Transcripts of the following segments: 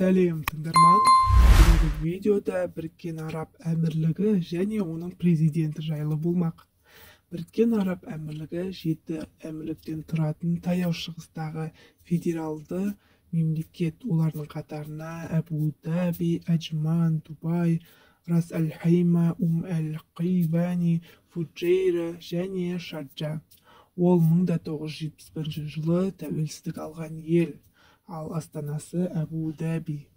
Сәлем, тыңдарман! Бүгінгі видеода Біріккен Араб Әмірлігі және оның президенті жайлы болмақ. Біріккен Араб Әмірлігі 7 әмірліктен тұратын Таяу Шығыстағы федералды мемлекет. Олардың қатарына Әбу-Даби, Аджман, Дубай, Рас-әл-Хайма, Ум-әл-Қайвани, Фуджейра және Шарджа. Ол 1971 жылы тәуелсіздік алған ел, ал астанасы Әбу-Даби.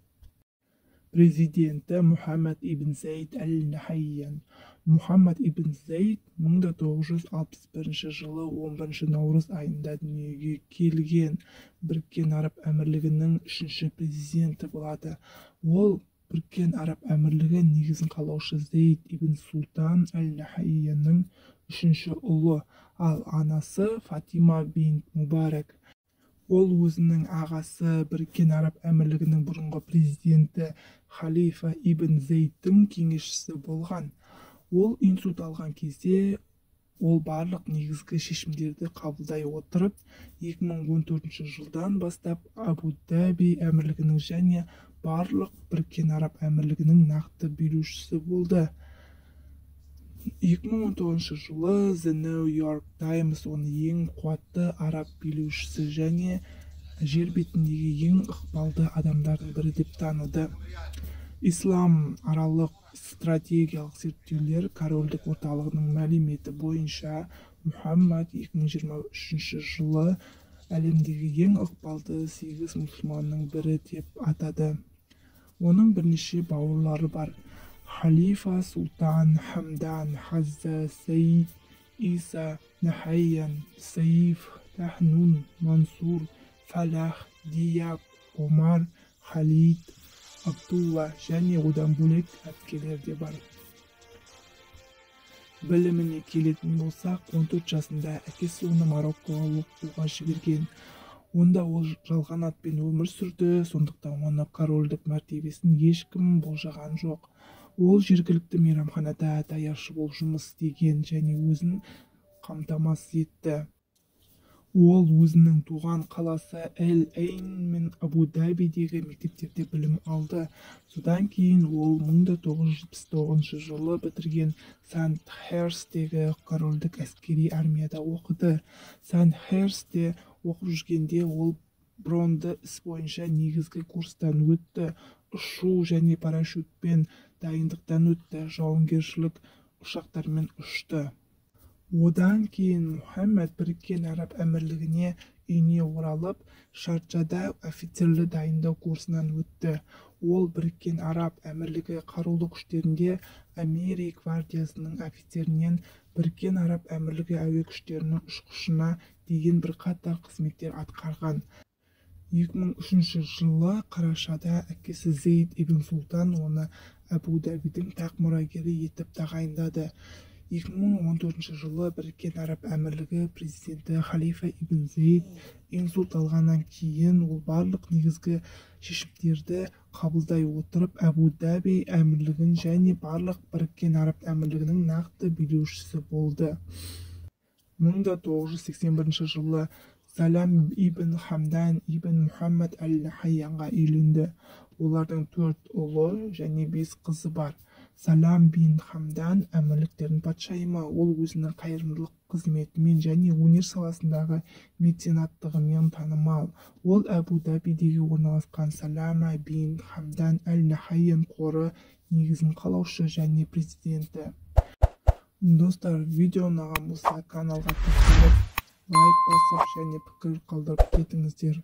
Президенті Мұхаммад ибн Заид әл-Нахайян. Мұхаммад ибн Заид 1961 жылы 11 наурыз айында дүниеге келген Біріккен Араб Әмірлігінің үшінші президенті болады. Ол Біріккен Араб Әмірлігі негізін қалаушы Заид ибн Султан әл-Нахайянның үшінші ұлы, ал анасы Фатима бинт Мубарак. Ол өзінің ағасы Біріккен Араб Әмірлігінің бұрынғы президенті Халифа ибн Зейдтің кеңесшісі болған. Ол инсульт алған кезде ол барлық негізгі шешімдерді қабылдай отырып, 2014 жылдан бастап Абу-Даби әмірлігінің және барлық Біріккен Араб Әмірлігінің нақты билеушісі болды. 2019 жылы The New York Times оны ең қуатты араб билеушісі және жер бетіндегі ең ықпалды адамдардың бірі деп таныды. Ислам аралық стратегиялық зерттеулер корольдік орталығының мәліметі бойынша Мұхаммад 2023 жылы әлемдегі ең ықпалды 8 мұсылманның бірі деп атады. Оның бірнеше бауырлары бар: Халифа, Султан, Хамдан, Хазза, Саид, Иса, Нахайян, Саиф, Тахнун, Мансур, Фалах, Дияб, Омар, Халид, Абдулла және одан бөлек әпкелер де бар. Біліміне келетін болсақ, 14 жасында әкесі оны Мароккоға оқуға жіберген. Онда ол жалған атпен өмір сүрді, сондықтан оны корольдік мәртебесін ешкім болжаған жоқ. Ол жергілікті мейрамханада даяшы болып жұмыс істеген және өзін қамтамасыз етті. Ол өзінің туған қаласы Эль-Эйн мен Абу-Дабидегі мектептерде білім алды. Содан кейін ол 1979 жылы бітірген Сандхерстегі корольдік әскери армияда оқыды. Сандхерстте оқып жүргенде ол бронды іс бойынша негізгі курстан өтті, ұшу және парашютпен дайындықтан өтті, жауынгершілік ұшақтармен ұшты. Одан кейін Мұхаммад Біріккен Араб Әмірлігіне үйіне оралып, Шарджада офицерлі дайындау курсынан өтті. Ол Біріккен Араб Әмірлігі қарулы күштерінде Әмири гвардиясының офицерінен Біріккен Араб Әмірлігі әуе күштерінің ұшқышына дейін бірқатар қызметтер атқарған. 2003 жылы қарашада әкесі Зейд ибн Султан оны Әбу-Дабидің тақ мұрагері етіп тағайындады. 2014 жылы Біріккен Араб Әмірлігі президенті Халифа ибн Зейд инсульт алғаннан кейін ол барлық негізгі шешімдерді қабылдай отырып Әбу-Даби әмірлігін және барлық Біріккен Араб Әмірлігінің нақты билеушісі болды. 1981 жылы Салам ибн Хамдан ибн Мұхаммад әл-Нахайянға үйленді. Олардың 4 ұлы және 5 қызы бар. Салам бин Хамдан әмірліктердің патшайымы. Ол өзінің қайырымдылық қызметімен және өнер саласындағы меценаттығымен танымал. Ол Әбу-Дабидегі орналасқан Салама бин Хамдан әл-Нахайян қоры негізін қалаушы және президенті. Достар, видео ұнаған болса, каналға тіркеліп, лайк басып және пікір қалдырып кетіңіздер.